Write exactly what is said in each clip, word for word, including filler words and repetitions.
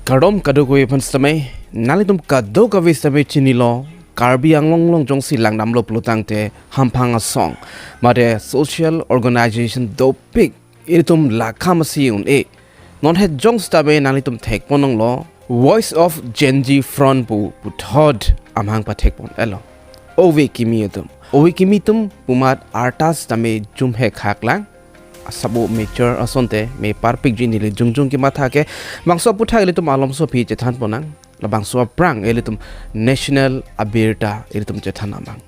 Kardom kadokave aphan sitame, nanglitum kadokave sitame chinilo, Karbi Anglong along jongsi langdamlo pulotangte hamphang asong, mate social organization dopik ilitum lakha masi un-e. Non het jong sitame nanglitum thekpon longlo, Voice of Gen Z Front pu puthot amahang pathekpon-etlo. Ove kimi atum. Ove kimi atum pu amat arta sitame jumhek haklang. Asabo mature asonte me parpikji neli jongjong kematha ke. Bangso aputhak ilitum alomso aphi chethanpon nang. Labangso aphrang ilitum national abirta ilitum chethan amang.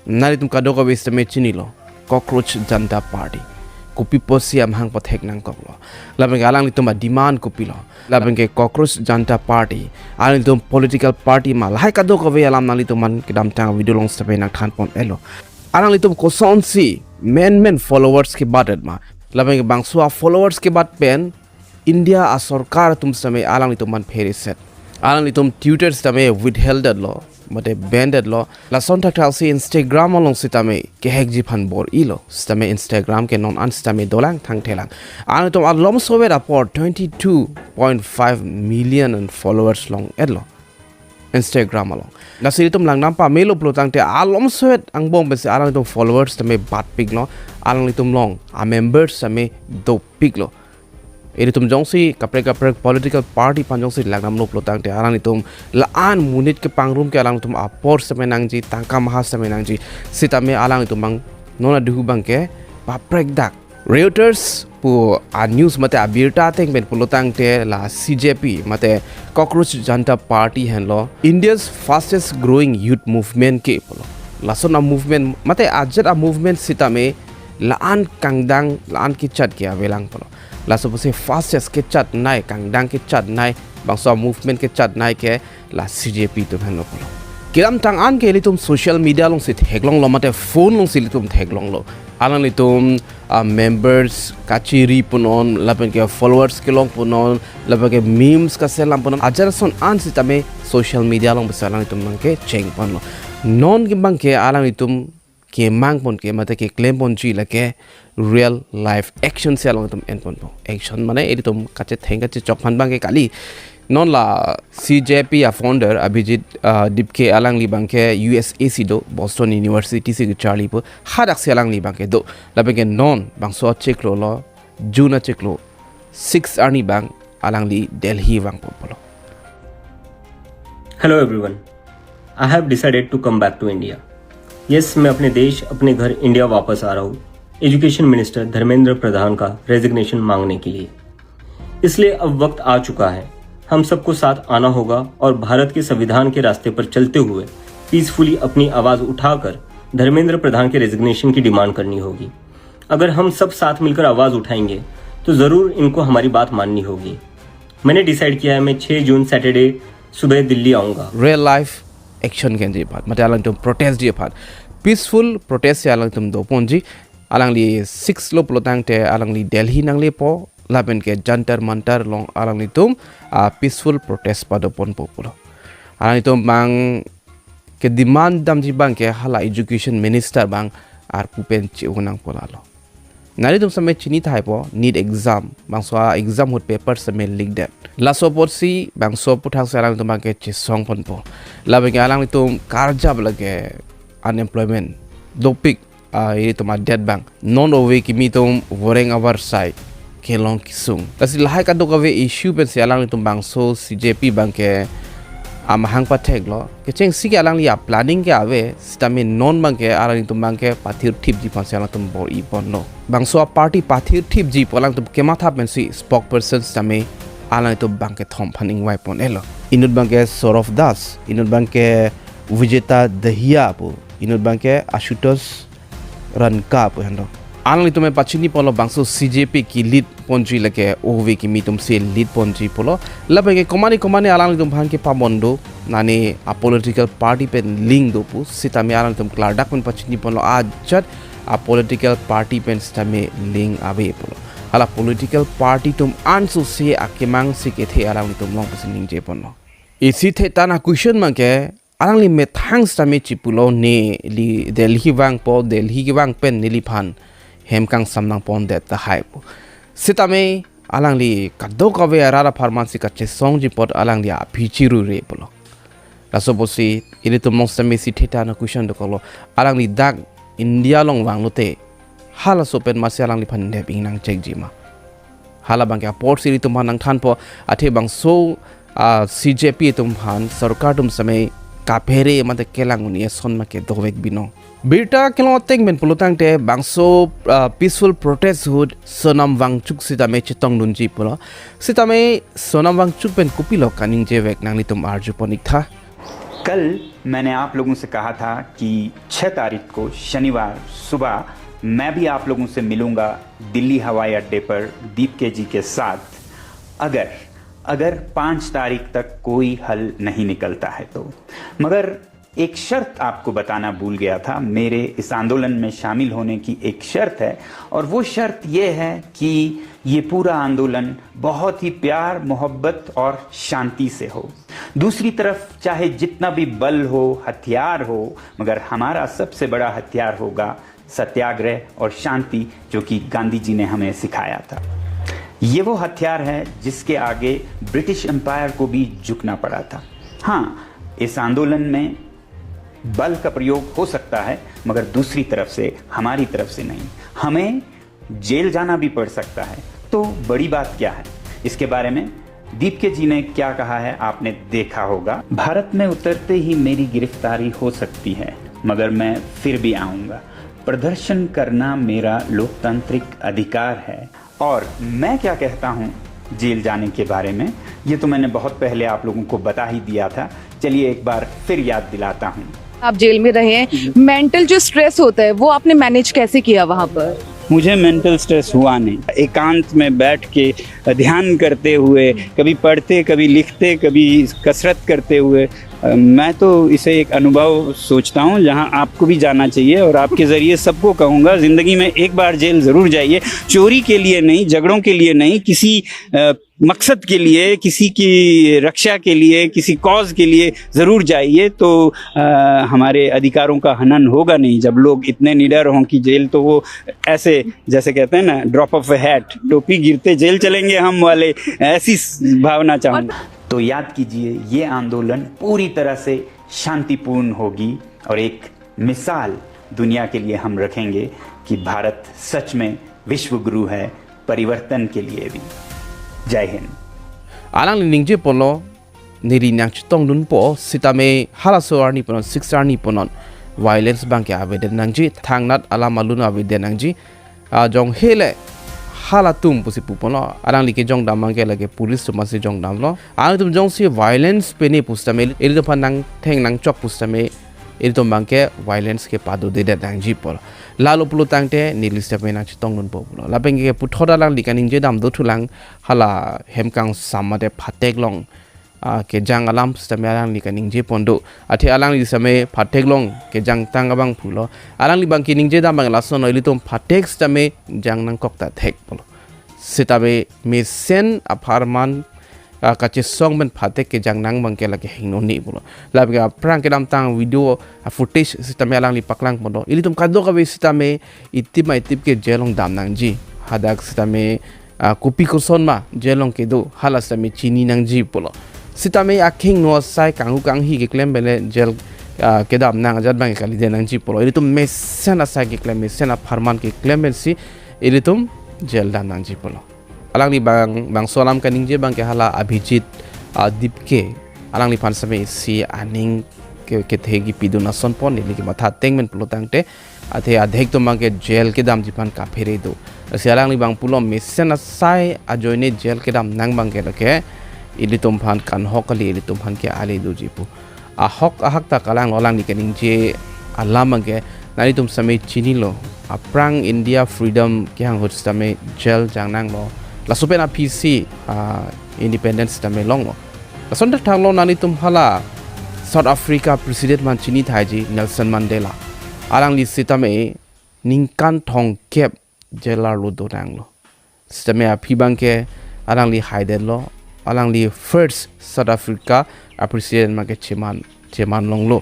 Nanglitum kadokave sitame chinilo, Cockroach Janta Party. Kopi pusi amahang pathek nangkoklo? Lapen ke alanglitum ademand kopilo? Lapen ke Cockroach Janta Party alanglitum political party ma? Lahai kadokave alam nanglitum aphan kedamtang video along sitame nangthanpon-etlo. Alanglitum kosonsi menmen followers kebat-et ma? Lapen ke bangso a-followers kebat pen India asorkar atum sitame alanglitum aphan phereset. Alanglitum Twitter sitame withheld-etlo, mate banned-etlo. Lason thakthaksi Instagram along sitame kehekji aphan bor-ilo. Sitame Instagram ke non an sitame dolang thangthelang. Alanglitum alomsovet apor twenty two point five million followers long-etlo Instagram along. Lasi ilitum langdam pamelo pulotangte alomsovet angbong pensi alanglitum followers sitame batpiklo. Alanglitum along a-members sitame dopiklo. Ilitum jongsi kaprek kaprek political party aphan jongsi langdamlo pulotangte alanglitum la-an monit kepangrum ke alanglitum apor sitame nangji, tangka maha sitame nangji. Sitame alanglitum abang non aduhu abang ke paprekdak. Reuters pu a-news mate abirta ateng pen pulotangte la C J P mate Cockroach Janta Party henlo India's fastest growing youth movement ke pulo. Lason a-movement mate ajat a-movement sitame la-an kangdang la-an kechat ke avelang pulo. Laso pusi fastest kechatnei, kangdang kechatnei, bangso a-movement kechatnei ke la C J P atum henlo pulo. Kedamtang an ke ilitum social media alongsi theklonglo mate phone alongsi ilitum theklonglo. Alanglitum a-members kachiri punon, lapen ke followers kelong punon, lapen ke memes kaselam punon. Ajat ason an sitame social media along bisa alanglitum abang ke chengponlo. Non ke abang ke alanglitum kemangpon ke mate keklemponji lake real life action si alangtum enponpo. Action mane ilitum kachetheng kachechok aphan abang ke kali. Non la C J P a-founder Abhijit, ah, Dipke alangli abang ke U S A si do, Boston University si kacharli pu, hadaksi alangli abang ke do. Lapen ke non bangso achiklo lo, June achiklo six arni abang alangli Delhi vangpo pulo. Hello everyone. I have decided to come back to India. Yes, मैं अपने देश, अपने घर इंडिया वापस आ रहा हूँ education minister Dharmendra प्रधान का रेजिग्नेशन मांगने के लिए। इसलिए अब वक्त आ चुका है हम सबको साथ आना होगा और भारत के संविधान के रास्ते पर चलते हुए पीसफुली अपनी आवाज उठाकर धर्मेंद्र प्रधान के रेजिग्नेशन की डिमांड करनी होगी। अगर हम सब साथ मिलकर आवाज उठाएंगे तो जरूर इनको हमारी बात माननी होगी। मैंने डिसाइड किया है मैं छह जून सैटरडे सुबह दिल्ली आऊंगा। Real life action kenji aphan mate alangtum protest ji aphan, peaceful protest si alangtum doponji. Alangli six lo pulotangte alangli Delhi nanglepo, lapen ke Jantar Mantar along alanglitum a peaceful protest padoponpo pulo. Alanglitum abang ke demand damji abang ke hala education minister abang arpu pen che-o nangpo lalo. Nanglitum sitame chini thaipo, NEET exam, bangso a-exam ahut paper sitame leak det. Laso apotsi bangso aputhak si alangtum abang ke chesongponpo. Lapen ke alanglitum karjap lake unemployment dopik, ah, ilitum adet abang. Non ove kimi atum voreng avarsai kelong kesung. Lasi lahai kadokave issue pensi alanglitum bangso C J P abang ke amahang patheklo. Kechengsi ke alangli a-planning ke ave, sitame non abang ke alanglitum abang ke pathirthipji aphansi alangtum bor-iponlo. Bangso a-party pathirthipji pu alangtum kematha pensi spokesperson sitame alangtum abang kethom aphan ingvaipon-etlo. Inut abang ke Saurav Das, inut abang ke Vijeta Dahiya pu, inut abang ke Ashutosh Ranka pu henlo. Alanglitum pachiniponlo bangso C J P ke-lead ponji lake ove kimi atumsi lead ponji pulo. Lapen ke komane komane alanglitum aphan kepabon do, nane a-political party pen link do pu, sitame alanglitum klardak pen pachiniponlo ajat a-political party pen sitame link ave pulo. Hala political party atum ansose akemang si kethe alanglitum along pusi ningjeponlo. Isi thetan a-question abang ke, alangli methang sitame chipulo neli Delhi vangpo, Delhi kevang pen neliphan hem kangsam nangpondet tahai pu. Sitame Alangli kadokave arat apharman si kachesongji apot alangli aphi chirure pulo. Laso apotsi ilitum mong sitame si theta na question dokoklo. Alangli dak India along vanglote halaso pen masi alangliphan nep ingnang chekji ma. Hala abangke apor si ilitum aphan nangthanpo, athe bangso, ah, C J P atum aphan sorkar atum sitame kaphere mate kelang un-e ason ma kedovek binong. Birta kelong ateng pen pulotangte bangso, ah, peaceful protest ahut Sonam Wangchuk sitame chetongdunji pulo. Sitame Sonam Wangchuk pen kopilo kaningjevek nanglitum arjupon iktha. कल मैंने आप लोगों से कहा था कि छह तारीख को शनिवार सुबह मैं भी आप लोगों से मिलूंगा दिल्ली हवाई अड्डे पर दीपके जी के साथ, अगर अगर पाँच तारीख तक कोई हल नहीं निकलता है तो। मगर एक शर्त आपको बताना भूल गया था, मेरे इस आंदोलन में शामिल होने की एक शर्त है, और वो शर्त ये है कि ये पूरा आंदोलन बहुत ही प्यार, मोहब्बत और शांति से हो। दूसरी तरफ चाहे जितना भी बल हो, हथियार हो, मगर हमारा सबसे बड़ा हथियार होगा सत्याग्रह और शांति, जो कि गांधी जी ने हमें सिखाया था। ये वो हथियार है जिसके आगे ब्रिटिश एम्पायर को भी झुकना पड़ा था। हाँ, इस आंदोलन में बल का प्रयोग हो सकता है, मगर दूसरी तरफ से, हमारी तरफ से नहीं। हमें जेल जाना भी पड़ सकता है, तो बड़ी बात क्या है? इसके बारे में दीपके जी ने क्या कहा है, आपने देखा होगा। भारत में उतरते ही मेरी गिरफ्तारी हो सकती है, मगर मैं फिर भी आऊंगा। प्रदर्शन करना मेरा लोकतांत्रिक अधिकार है। और मैं क्या कहता हूँ जेल जाने के बारे में, ये तो मैंने बहुत पहले आप लोगों को बता ही दिया था। चलिए एक बार फिर याद दिलाता हूँ। आप जेल में रहे हैं, मेंटल जो स्ट्रेस होता है वो आपने मैनेज कैसे किया वहां पर? मुझे मेंटल स्ट्रेस हुआ नहीं। एकांत में बैठ के ध्यान करते हुए, कभी पढ़ते, कभी लिखते, कभी कसरत करते हुए, अ, मैं तो इसे एक अनुभव सोचता हूँ जहाँ आपको भी जाना चाहिए और आपके जरिए सबको कहूँगा, जिंदगी में एक बार जेल जरूर जाइए। चोरी के लिए नहीं, झगड़ों के लिए नहीं, किसी अ, मकसद के लिए, किसी की रक्षा के लिए, किसी कॉज के लिए जरूर जाइए, तो अ, हमारे अधिकारों का हनन होगा नहीं। जब लोग इतने निडर हों कि जेल तो वो ऐसे, जैसे कहते हैं ना, ड्रॉप ऑफ हैट, टोपी गिरते जेल चलेंगे हम वाले, ऐसी स- भावना चाहूंगा। तो याद कीजिए, ये आंदोलन पूरी तरह से शांतिपूर्ण होगी और एक मिसाल दुनिया के लिए हम रखेंगे कि भारत सच में विश्व गुरु है परिवर्तन के लिए भी। जय Hind. Alangli ningjeponlo, neli nangchetongdunpo sitame halaso arni punon, six arni punon violence abangke avedet nangji, thangnat alam alun avedet nangji. Ah, jong hele halatum pusi puponlo, alangli kejongdam abangke lake police atum aphansi jongdamlo. Alangtum jongsi violence pene pusitame, ilitum aphan nangtheng nangchok pusitame, ilitum abangke violence ke padodedet nangji pulo. Lalo pulotangte neli sitame nangchetongdunpo pulo. Lapen ke puthot alangli kaningjedam dothulang, hala hem kangsam mate phatek along, ah, kejang alam sitame alangli kaningjepon do. Athe alangli sitame phatek along kejangtang abang pulo. Alangli abangke ningjedam abang lasonlo, ilitum phatek sitame jang nangkok ta thek pulo. Sitame mesen apharman, ah, kachesong pen phatek kejang nang abangke lake hingno ni pulo. Lapen ke aphrang kedamtang video, ah, footage sitame alangli paklangponlo. Ilitum kadokave sitame itip ma itip ke jail along dam nangji. Hadak sitame, ah, kopi koson ma jail along kedo, hala sitame chini nangji pulo. Sitame akhingno asai kanghu kanghi keklem penle jail, ah, kedam nang ajat abang kalide nangji pulo. Ilitum mesen asai keklem, mesen apharman keklem pensi ilitum jail dam nangji pulo. Alangli abang, bangso alam kaningje abangke hala Abhijit, ah, Dipke, alangliphan sitame isi aning ke, kethe kipidun asonpon, neli kematha ateng pen pulotangte, athe adhek atum abangke jail kedamji aphan kaphere do. Lasi alangli abang pulo mesen asai ajoine jail kedam nang abangke lake ilitum aphan kanhok kali, ilitum aphan ke ale doji pu. Ahok ahak ta kalanglo, alangli kaningje alam abangke nanglitum sitame chinilo. Aphrang India freedom kehang ahut sitame jail jang nanglo. Laso pen aphisi, ah, independence sitame longlo. Lason thakthaklo, nanglitum hala South Africa president aphan chini tahai ji, Nelson Mandela. Alangli sitame ningkan thomkep jail arlo do nanglo. Sitame aphi abangke alangli haidetlo, alangli first South Africa a president abangke cheman, cheman longlo.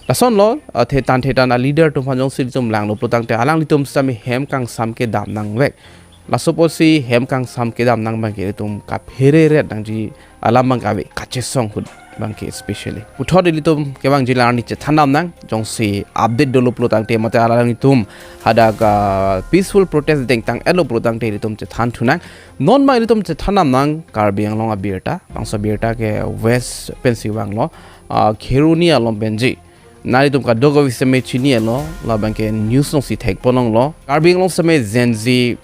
Lasonlo, ah, thetan thetan a leader atum aphan jongsi ilitum langlo pulotangte alanglitum sitame hem kangsam kedam nangvek. Laso apotsi hem kangsam kedam nang abangke ilitum kaphere ret nangji alam abang ave, kachesong ahut abangke especially. Puthot ilitum kevangji la arni chethan dam nang, jongsi update dolo pulo tangte mate alanglitum hadak, ah, peaceful protest dengtang-etlo pulo tangte ilitum chethan thu nang. Non abang ilitum chethan dam nang Karbi Anglong abirta, bangso abirta ke West pensi vanglo, ah, Kheroni along penji. Nanglitum kadokave sitame chinilo, labangke news alongsi thekpon longlo. Karbi Anglong sitame Gen Z,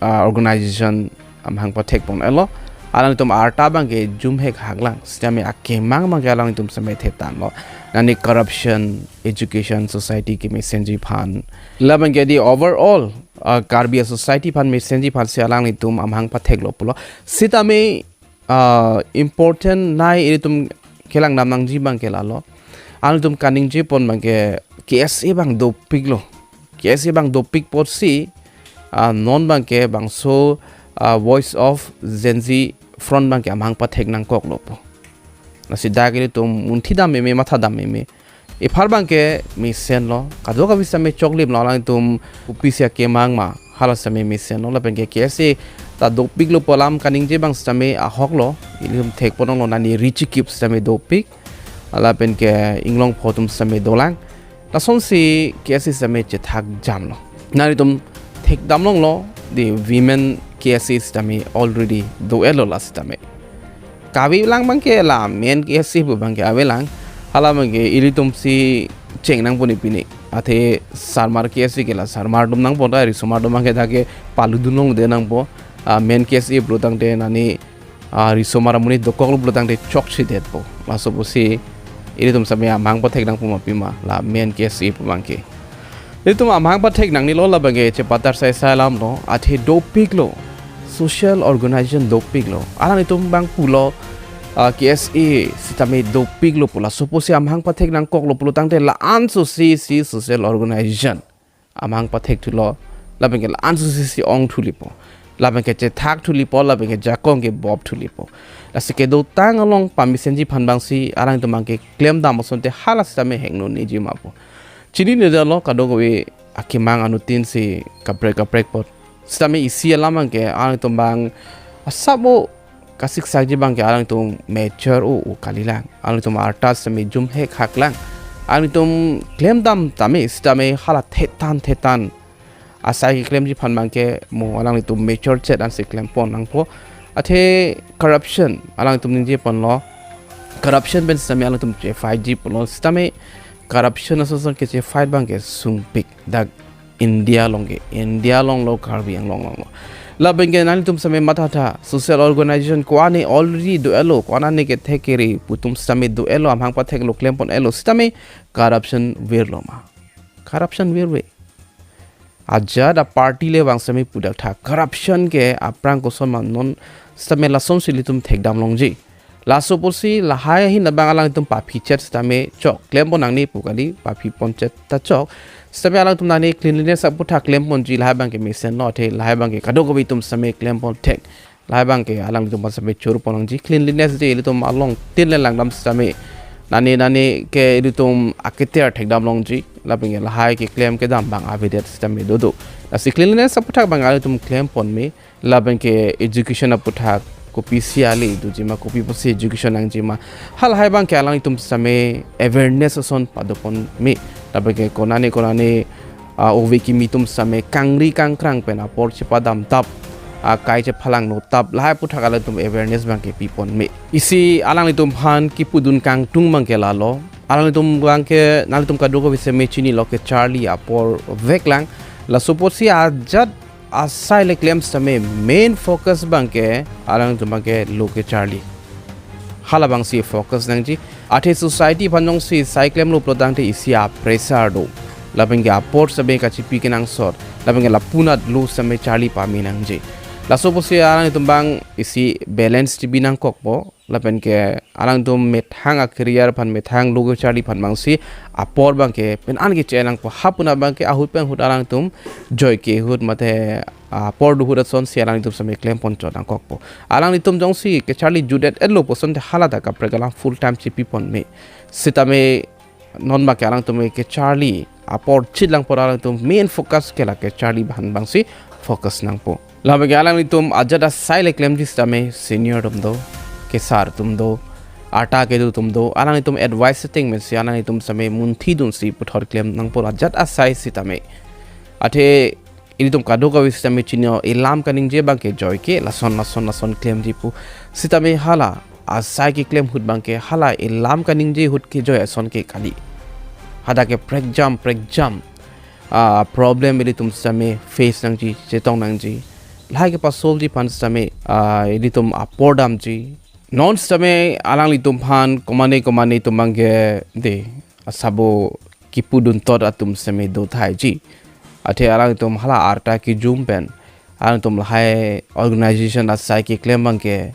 ah, organization amahang pathekpon-etlo. Alanglitum arta abangke jumhek haklang, sitame akemang abangke alanglitum sitame thetanlo. Nani corruption, education, society kemesenji aphan. Labangke di overall, ah, Karbi society aphan mesenji aphansi alanglitum amahang patheklo pulo. Sitame, ah, important nai ilitum kelang dam nangji abangke lalo. Alanglitum kaningjepon abangke K S A abang dopiklo. K S A abang dopik apotsi, ah, non abangke bangso, ah, Voice of Gen Z Front abangke amahang pathek nangkoklo pu. Lasi dak ilitum munthi dam meme, matha dam meme. Ephar abangke mesenlo, kadokave sitame choklimlo, alanglitum kopisi akemang ma, hala sitame mesenlo, labangke K S A ta dopiklo pu alam kaningje abang sitame ahoklo, ilitum thekpon longlo, nani Richie Kip sitame dopik, lapenke inglongpo atum sitame dolang. Lasonsi K S A sitame chethak jamlo. Nanglitum thekdam longlo, the women K S A sitame already do-etlo la sitame. Kavelang abangke la men K S A pu abangke avelang. Hala abangke ilitumsi cheng nangpo ne pine. Athe sarmar K S A ke la sarmar atum nangpo, ta risomar atum abangke dak ke paludun longde nangpo. Ah, men K S A pulo tangte nani, ah, risomar amonit dokoklo pulo tangte chokchedetpo. Laso apotsi ilitum sitame amahang pathek nangpo ma pima, la men K S A pu abangke. Ilitum amahang pathek nangnelo, labangke chepatar sai sai alamlo, athe dopiklo, social organization dopiklo. Alanglitum abang pulo, ah, K S A sitame dopiklo pu, laso apotsi amahang pathek nangkoklo pulo tangte la-an sosi si social organization amahang pathek thulo, labangke la-an sosi si ong thulipo, labangke chethak thulipo, labangke jakong kebop thulipo. Lasi kedotang along pamesenji aphan abangsi alanglitum abangke klemdam asonte hala sitame hingno neji ma pu. Chininedet-lo, kadokave akemang anuttin si kaprek kaprek apot. Sitame isi alam abangke alanglitum abang asap o kasiksakji abangke alanglitum mature o o kalilang. Alanglitum arta sitame jumhek haklang. Alanglitum klemdam tame sitame hala thetan thetan asai keklemji aphan abangke mo alanglitum mature chet ansi klempon nangpo. Athe corruption alanglitum ningjeponlo. Corruption pen sitame alanglitum che-fight jiponlo. Sitame corruption ason ason keche-fight abangke sungpik dak India along ke, India alonglo, Karbi Anglong alonglo. Labangke nanglitum sitame mathatha, social organization ko-an already do-etlo, ko-an ne kethek kere pu atum sitame do-etlo, amahang patheklo, klempon-etlo, sitame corruption virlo ma. Corruption virve. Ajat a-party le vang sitame pudak tha. Corruption ke aphrang koson ma, non sitame lasonsi ilitum thekdam longji. Laso apotsi lahai ahin abang alangtum paphi chet sitame chok, klempon nangne pu kali, paphi pon chet ta chok. Sitame alangtum nangne cleanliness aputhak klemponji, lahai abangke mesenlo, athe lahai abangke kadokave atum sitame klempon thek. Lahai abangke alangtum sitame chorpon nangji, cleanliness day ilitum along tin le langdam sitame. Nangne nangne ke ilitum aketer thekdam longji, labangke lahai keklem kedam abang avedet sitame dodo. Lasi cleanliness aputhak abang alangtum klemponme. Labangke education aputhak kopisi ale doji ma, kopi pusi education nangji ma. Halahai abangke alangtum sitame awareness ason padoponme. Labangke konane konane, ah, ove kimi atum sitame kangri kangkrang pen apor chepadam tap, ah, kai chephalang no tap, lahai aputhak alangtum awareness abangke piponme. Isi alanglitum aphan kipudun kangtung abangke lalo. Alanglitum abangke, nanglitum kadokave sitame chinilo, kecharli apor veklang. Laso apotsi ajat asai le klem sitame main focus abangke alangtum abangke lo kecharli. Hala abangsi focus nangji. Athe society aphan jongsi sai klemlo pulo tangte isi a-pressure do. Labangke apor sitame kachipi kenangsot. Labangke lapu-an lo sitame charli pame nangji. Laso apotsi alangtum abang isi balance chibi nangkokpo. Lapenke alangtum methang a-career aphan, methang lo kecharli aphan abangsi apor abangke pen an keche nangpo, ha pu-an abangke ahut pen ahut alangtum joike ahut mate apor do ahut asonsi alangtum sitame klempon chot nangkokpo. Alanglitum jongsi kecharli jutdet-etlo pu asonte hala ta kaprek alam full time chipiponme. Sitame non abangke alangtum kecharli apor chitlang apor alangtum main focus ke la kecharli aphan abangsi focus nangpo. Labangke alanglitum ajat asai le klemji sitame senior atum do, kesar atum do, arta kedo atum do, alanglitum advice setting mesi alanglitum sitame munthi dunsi puthot klem nangpo ajat asai sitame. Athe ilitum kadokave sitame chinio, ilam kaningje abangke joike lason lason lason klemji pu. Sitame hala asai keklem ahut abangke hala ilam kaningje ahut kejoi ason ke kali. Hadak ke prekjam prekjam ah problem ilitum sitame face nangji, chetong nangji. Lahai kepasolve ji aphan sitame ah ilitum apor damji. Non sitame alanglitum aphan komane komane atum abangke de asabo kipudun tot atum sitame do thaiji. Athe alanglitum hala arta kejum pen alanglitum lahai organization asai keklem abangke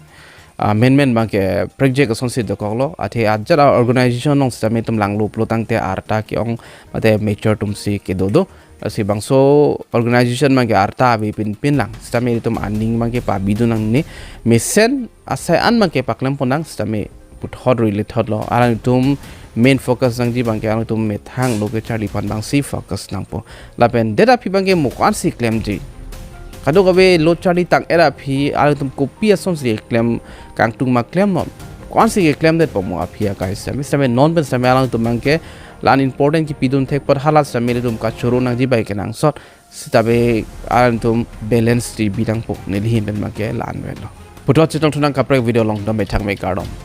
ah, menmen abangke project asonsi dokoklo. Athe ajat a-organization along sitame itum langlo pulo tangte arta ke-ong mate mature atumsi kedo do. Lasi bangso organization abangke arta ave pinpin lang sitame itum aning abangke pabidun nangne, mesen asai an abangke paklem pon nang sitame puthot rui lethot lo. Alanglitum main focus nangji abangke alanglitum methang lo kecharli aphan abangsi focus nangpo. Lapen det aphi abangke mo ko-ansi klemji. Kadokave lo charli tang-et aphi alanglitum kopi asonsi klem, kangtung ma klem non. Ko-ansi keklemdetpo mo aphi akai sitame, sitame non pen sitame alanglitum abangke la-an important kipidun thek apot hala sitame ilitum kachoro nangji bai kenangsot. Sitame alanglitum balance ti bi nangpo, neli ahin pen abangke la-an avelo. Puthot chetong thu nang kaprek video along dome thangme, kardom.